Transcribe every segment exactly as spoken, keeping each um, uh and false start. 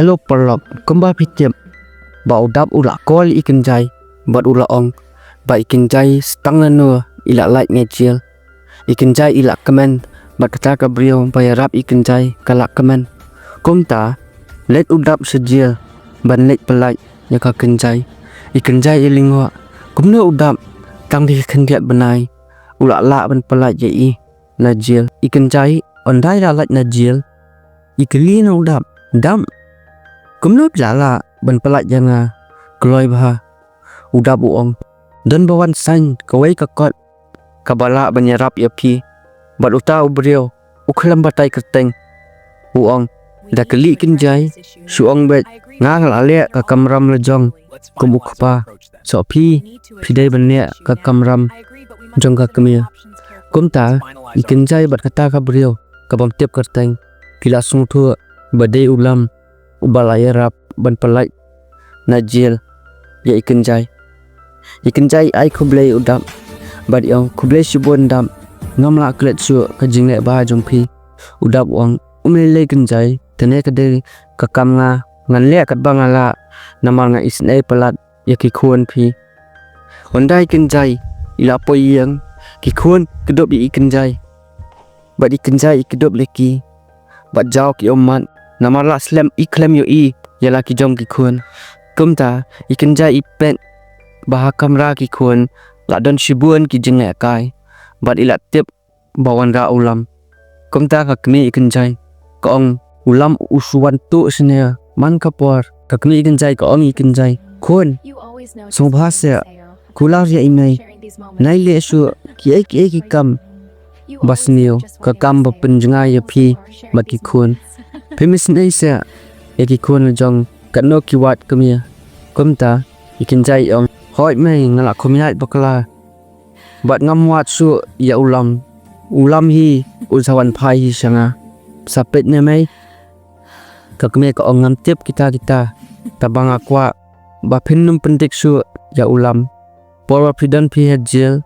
Hello paralok, kumba phi tip ba u Dap u la call ïa i Kynjai bad u la ong ba i Kynjai stang nano i la lait na jail. I Kynjai i la kmen bad kata ka briew ba ïarap i Kynjai ka la kmen. Kumta leit u Dap sha jail ban leit pyllait ïa ka Kynjai. I Kynjai i lyngngoh, kumno u Dap tang dei ka khyndiat bnai u la lah ban pyllait ïa i na jail. I Kynjai ynda i la lait na jail i kylli na u Dap, Dap, kumno phi la lah ban pyllait ïa nga? Kloi bha. U Dap u ong, don ba wan saiñ kawei ka kot kaba lah ban ïarap ïa phi. Bad uta u briew u khlem batai kyrteng u ong, da kylli i Kynjai, shu ong beit, nga nga la leh ka kamram la jong kum u kpa. Soh phi, phi dei ban leh ka kamram jong ka kmie. Kumta i Kynjai bad kata ka briew kabym tip kyrteng ki la sngewthuh ba dei u Lam uba la ïarap ban pyllait na jail ïa i Kynjai. I Kynjai i ai khublei u Dap bad i ong, khublei shibun Dap, ngam lah klet shuh ka jingleh bha jong phi. U Dap u ong, um lei lei Kynjai, kane ka dei ka kam nga, ngan leh katba nga lah namar nga isynei palat ïa ki khun phi. Ynda i Kynjai i la poi ïing, ki khun ki dup ïa i Kynjai bad i Kynjai i kdup liki bad jaw ki ummat namar la slem i khlem ïohi ïa la ki jong ki khun. Kumta i Kynjai i peit ba ha kamra ki khun la don shibun ki jinglehkai bad i la tip ba wanrah u Lam. Kumta ka kmie i Kynjai ka ong, u Lam u shu wan tuh shane man ka por. Ka kmie i Kynjai ka ong i Kynjai, khun, sngewbha seh, kular ïa i mei, nai leh shuh kiei kiei ki kam ba sniew, ka kam ba pynjngai ïa phi bad ki khun. Phim isynei seh ïa ki khun la jong, katno ki wad kmie. Kumta i Kynjai i ong, hooid mei, nga la khum ïaid bakla bad ngam wad shuh ïa u Lam. U Lam hi u sa wan phai hi sha nga. Sa peit ne mei? Ka kmie ka ong, ngam tip kita kita, tangba nga kwah ba phin ym pyndik shuh ïa u Lam. Por ba phi don phi ha jail,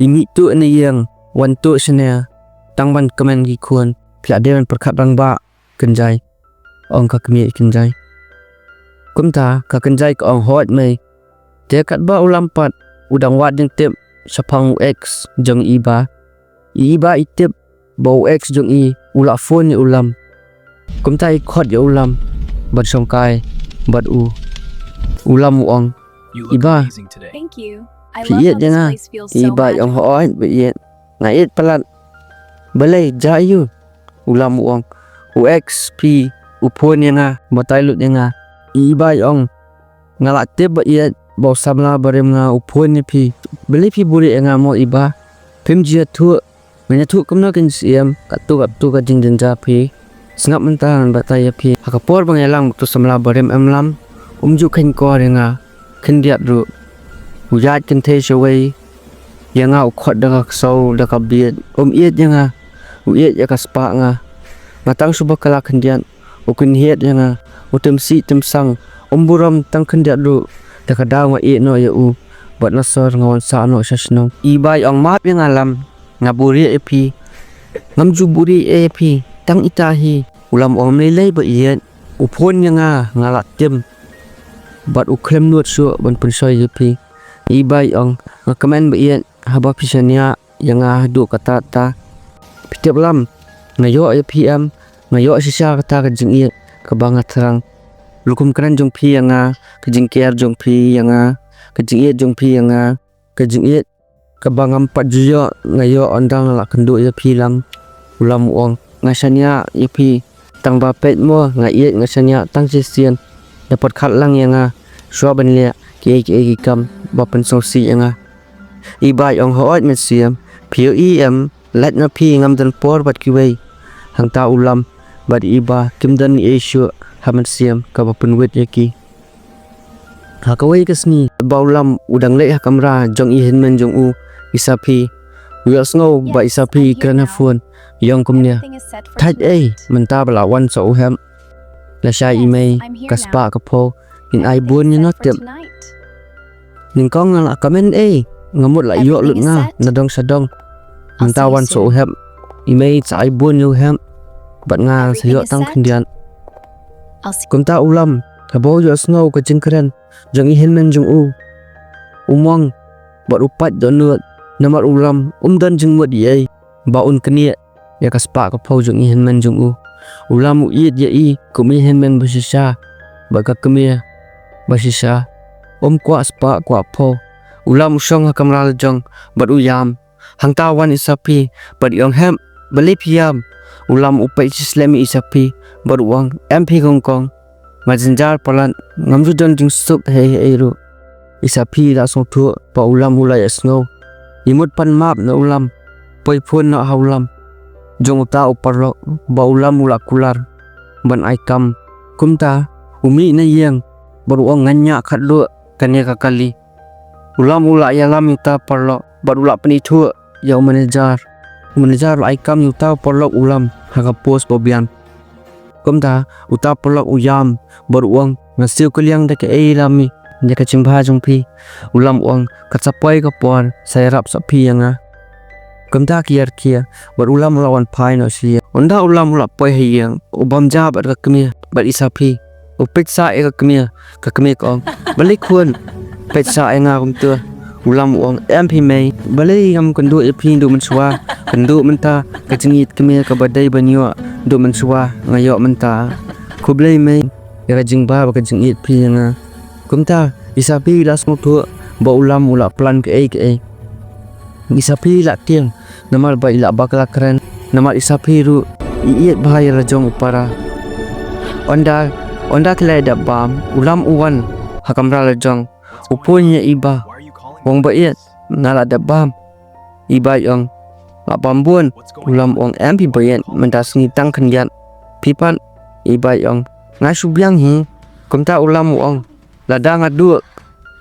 i mih tuh na ïing, wan tuh shane tang ban kmen ki khun. Phi la dei ban pyrkhat rangbah Kynjai, ong ka kmie i Kynjai. Kumta ka Kynjai ka ong, hooid mei. Te katba u Lam pat u dang wad jingtip shaphang u ex jong i Iba. I Iba i tip ba u ex jong i u la phone ïa u Lam. Kumta i khot ïa u Lam ban shongkai bad u. U Lam u ong, Iba, phi ïeit ïa nga? I Iba i ong, hooid ba ïeit, nga ïeit palat. Balei, jia aiu? U Lam u ong, u ex phi u phone ïa nga, batai lut ïa nga. I Iba i ong, nga la tip ba ïeit ba u samla barim nga u phone ïa phi. Balei phi buhrieh ïa nga mo Iba? Phim ju ïathuh? Ngan ïathuh kumno kein siem, katto katto ka jingjynjar phi. Sngap mynta ngan batai ïa phi. Ha ka por ba nga ïalang bad uto u samla barim em Lam, um ju kheiñkor ïa nga khyndiat ruh. U ïaid kynthei shawei ïa nga, u khot da ka ksew da ka bieit. Um ïeit ïa nga, u ïeit ïa ka spah nga. Nga tang shu bakla khyndiat, u kynhied ïa nga, u tymsih tymsang, um burom tang khyndiat ruh. Da ka daw nga ïeh noh ïa u bad na sor nga wan sah noh sha shnong. I Iba i ong, map ïa nga Lam, nga buhrieh ïa phi. Ngam ju buhrieh ïa phi, tang ita hi. U Lam u ong, ym lei lei ba ïeit, u phone ïa nga, nga la tim bad u khlem nud shuh ban pynshoi ïa phi. I Iba i ong, nga kmen ba ïeit haba phi shaniah ïa nga haduh katta katta. Phi tip Lam, nga ïoh ïa phi em, nga ïoh shisha kata ka jingïeit kaba nga thrang. Rukom kren jong phi ïa nga, ka jingker jong phi ïa nga, ka jingïeit jong phi ïa nga, ka jingïeit kaba ngam pat ju ïoh nga ïoh ynda nga la kynduh ïa phi Lam. U Lam u ong, nga shaniah ïa phi, tang ba peit mo, nga ïeit, nga shaniah tang shisien. Da pyrkhat lang ïa nga shuwa ban leh kiei kiei ki kam ba pynsngewsih ïa nga. I Iba i ong, hooid mynsiem, phi ïohi em, lait na phi ngam don por bad kiwei. Hangta u Lam bad i Iba kim don ei ei shuh ha mynsiem kaba pynwit ïa ki. Ha kawei ka sngi ba u Lam u dang leit ha kamra jong i hynmen jong u, i Saphi, u ïohsngew ba i Saphi i kren ha phone, i ong kumne, thait ei, mynta ba la wan soh u hep, lashai i mei, ka spah ka phew, in ai bun ïa nga tip. Nyngkong nga la kmen ei, nga mut la ïoh lut nga na dong sha dong. Mynta wan soh u hep, i mei sa ai bun ïa u hep bad nga sa ïoh tang khyndiat. Kumta u Lam, haba u ïohsngew ka jingkren jong i hynmen jong u, u mong bad u pait dohnud, namar u Lam um don jingmut ei ei ba un knieh ïa ka spah ka phew jong i hynmen jong u. U Lam u ïeit ïa i kum i hynmen ba shisha bad ka kmie ba shisha. Um kwah spah kwah phew. U Lam u shong ha kamra la jong bad u ïam. Hangta wan i Saphi bad i ong, "Hep, balei phi ïam?" U Lam u peit shi slem ïa i Saphi bad u ong, "Em phi kong kong? Nga jynjar palat, ngam ju don jingsuk hei hei ruh." I Saphi i la sngewthuh ba u Lam u la ïohsngew. I mut pan map na u Lam. Poi phone noh ha u Lam jong uta u paralok ba u Lam u la kular ban ai kam. Kumta u mih na ïing bad u ong, "Ngan ñiah khatduh kane ka kali." U Lam u la ïalam ïa uta u paralok bad u la pynithuh ïa u manager. U manager u la ai kam ïa uta u paralok u Lam ha ka post ba biang. Kumta uta u paralok u ïam bad u ong, "Nga siew kylliang da kaei, Lam, ïa ka jingbha jong phi?" U Lam u ong, "Kat sa poi ka por sa ïarap sa phi ïa nga." Kumta ki ïarkhie bad u Lam u la wan phai noh sha ïing. Ynda u Lam u la poi ha ïing, u bam ja bad ka kmie bad i Saphi. U peit sah ïa ka kmie, ka kmie ka ong, "Balei khun? Peit sah ïa nga kumta." U Lam u ong, "Em phi mei, balei ngam kynduh ïa phi naduh mynshuwa? Kynduh mynta, ka jingïeit kmie kaba dei ban ïoh naduh mynshuwa nga ïoh mynta. Khublei mei ïa ka jingbha bad ka jingïeit phi ïa nga." Kumta i Saphi i la sngewthuh ba u Lam u la plan kaei kaei. I Saphi i la tieng namar ba i la bakla kren, namar i Saphi ruh i ïeit bha ïa la jong u para. Ynda, ynda ki la dep bam, u Lam u wan ha kamra la jong. U phone ïa i Bah, u ong, "Bah ïeit, nga la dep bam." I Bah i ong, "Nga bam bun." U Lam u ong, "Em phi Bah ïeit, mynta sngi tang khyndiat." "Phi pat?" I Bah i ong, "Nga shu biang hi." Kumta u Lam u ong, "Lada nga duh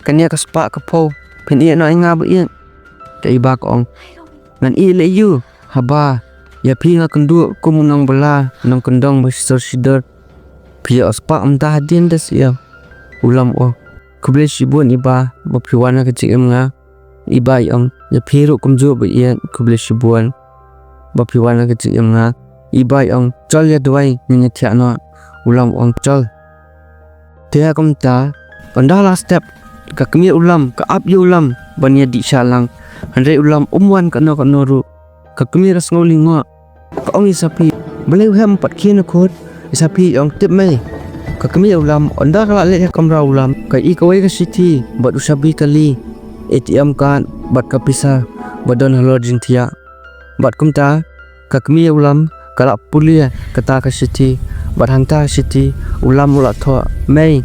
kane ka spah ka phew, phin ïeh noh ïa nga Bah ïeit?" Te i Bah ka ong, "Ngan ïeh leh ïa u, haba ïa phi nga kynduh kum u nongbylla nongkyndong ba shisha shisha. Phi ïoh spah mynta hadien da sien." U Lam u ong, "Khublei shibun i Bah ba phi wan ha ka jingim nga." I Bah i ong, "Ïa phi ruh kumjuh Bah ïeit, khublei shibun ba phi wan ha ka jingim nga." I Bah i ong, "Chol ïa duwai, ngin ïa thiah noh." U Lam u ong, "Chol." Te kumta, ynda la step, ka kmie u Lam ka ap ïa u Lam ban ïa dih shah lang. Hynrei u Lam um wan kano kano ruh. Ka kmie ka sngew lyngngoh. Ka ong ïa i Saphi, "Balei u hap pat khie noh khun?" I Saphi i ong, "Tip mei." Ka kmie u Lam, ynda ka la leit ha kamra u Lam, ka ïohi kawei ka shithi bad u shabi kali, A T M card bad ka pisa ba don halor jingthiah. Bad kumta ka kmie u Lam ka la pule kata ka shithi, bad hangta ka shithi u Lam u la thoh, "Mei,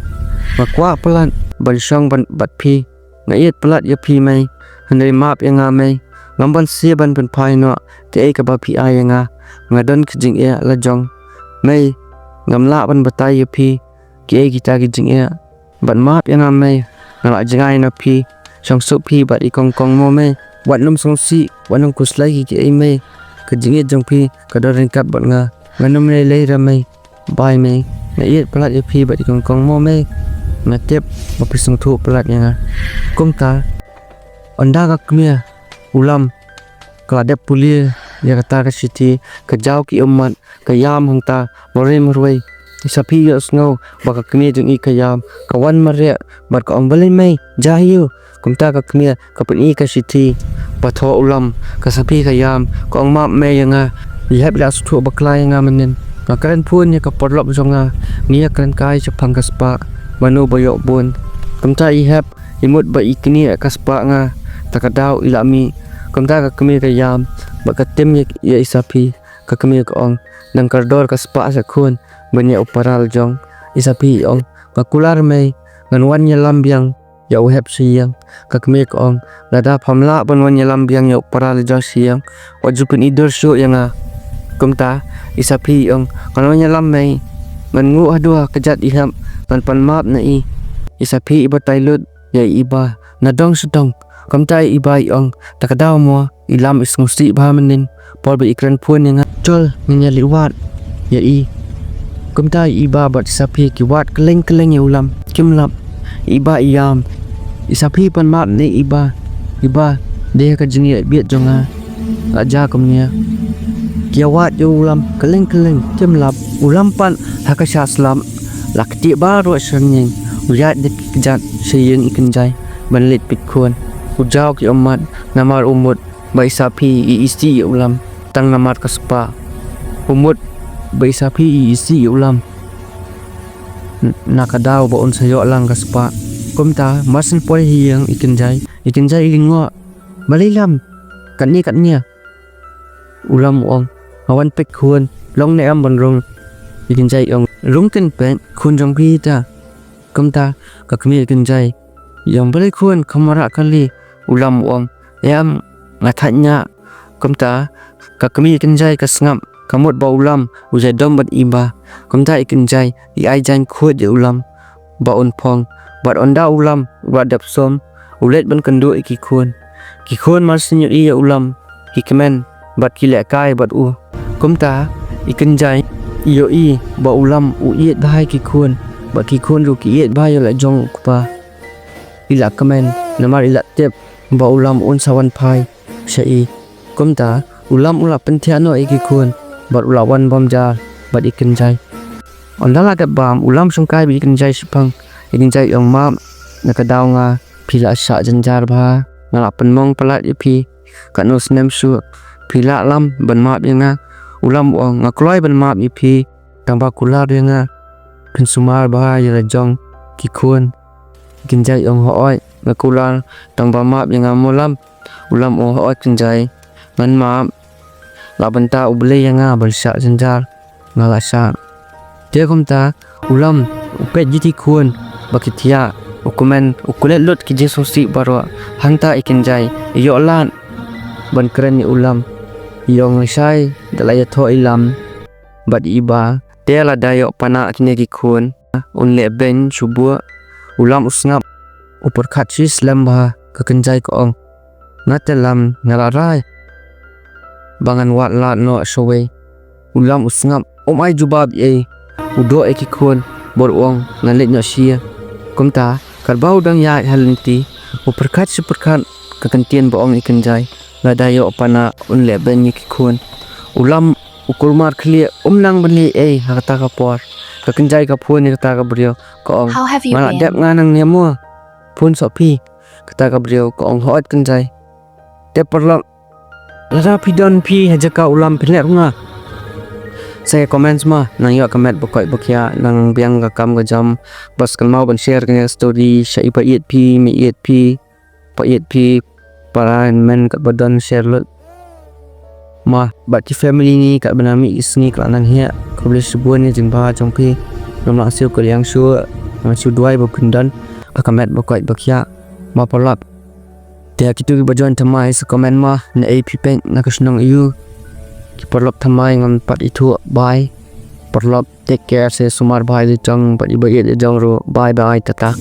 nga kwah palat ban shong ban bad phi. Nga ïeit palat ïa phi mei, hynrei map ïa nga mei. Ngam banse ban pynphai noh kaei kaba phi ai ïa nga. Nga don ka jingeh la jong mei, ngam lah ban batai ïa phi kiei kita ki jingeh. Bad map ïa nga mei, nga la jngai na phi, shong suk phi bad i kong kong mo mei. Wat nym sngewsih, wat nym khuslai ki kiei mei. Ka jingïeit jong phi ka don ryngkat bad nga. Ngan nym lei lei re mei. Bye mei. Nga ïeit palat ïa phi bad i kong kong mo mei. Nga tip ba phi sngewthuh palat ïa nga." Kumta ynda ka kmie u Lam ka la dep pule ïa kata ka shithi, ka jaw ki ummat, ka ïam hangta marwei marwei. I Saphi i ïohsngew ba ka kmie jong i ka ïam, ka wan mareh bad ka ong, "Balei mei, jia hi ïa u." Kumta ka kmie ka pyni ka shithi ba thoh u Lam. Ka Saphi ka ïam, ka ong, "Map mei ïa nga. I Hep i la sngewthuh bakla ïa nga mynnin. Nga kren phone ïa ka paralok jong nga, ngi ïa kren kai shaphang ka spah, mano ba ïoh bun. Kumta i Hep i mut ba i knieh ka spah nga, ta ka daw i la mih." Kumta ka kmie ka ïam bad ka tim ïa, ïa i Saphi. Ka kmie ka ong, "Nang kordor ka spah seh khun ban ïa u para la jong." I Saphi i ong, "Nga kular mei, ngan wan ïalam biang ïa u Hep sha ïing." Ka kmie ka ong, "Lada pham lah ban wan ïalam biang ïa u para la jong sha ïing, wat ju pyni dur shuh ïa nga." Kumta i Saphi i ong, "Ngan wan ïalam mei, ngan nguh haduh ha ka jait i Hep, ngan pan map na i." I Saphi i batai lut ïa i Bah nadong shadong. Kumta i Bah i ong, "Ta ka daw mo, i Lam i sngewsih bha mynnin, por ba i kren phone ïa nga. Chol ngin ïa leit wad ïa i." Kumta i Bah bad i Saphi ki wad kylleng kylleng ïa u Lam, kim lap. I Bah i ïam, i Saphi pan map na i Bah, "I Bah, dei ha ka jingïeit beit jong nga la jia kumne." Ki ïa wad ïa u Lam kylleng kylleng, kim lap. U Lam pat ha ka shah slap, La ktieh baroh sha ïing, u ïaid da ki kjat sha ïing i Kynjai ban leit peit khun. U jaw ki ummat namar u mut ba i Saphi i isih ïa u Lam tang namar ka spah. U mut ba i Saphi i isih ïa u Lam na ka daw ba un sa ïoh lang ka spah. Kumta mar syn poi ha ïing i Kynjai, i Kynjai i lyngngoh, "Balei Lam? Katne katne?" U Lam u ong, "Nga wan peit khun, long ne em ban rung?" I Kynjai i ong, "Rung keiñ peit, khun jong phi te." Kumta ka kmie i Kynjai i ong, "Balei khun, kham mareh kali?" U Lam u ong, "Em, nga thait ñiah." Kumta ka kmie i Kynjai ka sngap, ka mut ba u Lam u ïadom bad i bah. Kumta i Kynjai i ai jaiñ khuid ïa u Lam ba un phong. Bad ynda u Lam u la dep sum, u leit ban kynduh ïa ki khun. Ki khun mar syn ïohi ïa u Lam, ki kmen bad ki lehkai bad u. Kumta i Kynjai i ïohi ba u Lam u ïeit bha ïa ki khun, bad ki khun ruh ki ïeit bha ïa la jong u kpa. I la kmen namar i la tip ba u Lam un sa wan phai sha i. Kumta u Lam u la pynthiah noh ïa ki khun bad u la wan bam jar bad i Kynjai. Ynda la dep bam, u Lam shongkai bad i Kynjai shaphang. I Kynjai i ong, "Map na ka daw nga, phi la shah jynjar bha, nga la pynmong palat ïa phi. Katno snem shuh, phi lah Lam ban map ïa nga?" U Lam u ong, "Nga kloi ban map ïa phi, tang ba kular ïa nga, pynsumar bha ïa la jong ki khun." I Kynjai i ong, "Hooid, nga kular, tang ba map ïa nga mo Lam." U Lam u ong, "Hooid Kynjai, ngan map. La bynta U Blei ïa nga ban shah jynjar, nga la shah." Te kumta u Lam u peit ïa ki khun ba ki thiah, u kmen, u klet lut ki jingsngewsih baroh. Hangta i Kynjai i ïoh lad ban kren ïa u Lam. I ong, "Lashai da la ïathoh i Lam bad i bah, te lada ïoh pana kine ki khun, un leh beiñ shu buh." U Lam u sngap, u pyrkhat shi slem bha. Ka Kynjai ka ong, "Nga te Lam nga la rai ba ngan wad lad noh shawei." U Lam u sngap, um ai jubab ei. U doh ïa ki khun bad u ong, "Ngan leit noh sha ïing." Kumta katba u dang ïaid ha lynti, u pyrkhat shi pyrkhat ka kyntien ba ong i Kynjai, "Lada ïoh pana un leh beiñ ïa ki khun." U Lam u kulmar khlieh, um nang ban leh ei ha kata ka por. Ka Kynjai ka phone ïa kata ka briew, ka ong, "Nga la dep nga nangne mo, phone sha phi." Kata ka briew ka ong, "Hooid Kynjai." Te paralok, lada phi don phi ha jaka u Lam, phin leh kumno? Sa ïa comment ma, nang ïoh ka met ba koit ba khiah, nang biang ka kam ka jam. Bad kynmaw ban share kane ka story sha i ba ïeit phi, me ïeit phi, ba ïeit phi, para men katba don share lut. Ma, bad ki family ngi katba nang mih ki sngi ka la nang heh. Khublei shibun ïa jingbha jong phi. Ngam lah siew kylliang shuh, ngam shu duwai ba phin don ka met ba koit ba khiah. Ma paralok. Te kitu kiba join thymmai sa comment ma, na ei phi peit, na ka shnong aiu. Ki paralok thymmai ngam pat ithuh, bye. Paralok, take care, sa sumar bha ïa la jong bad i ba ïeit la jong ruh. Bye bye, tata.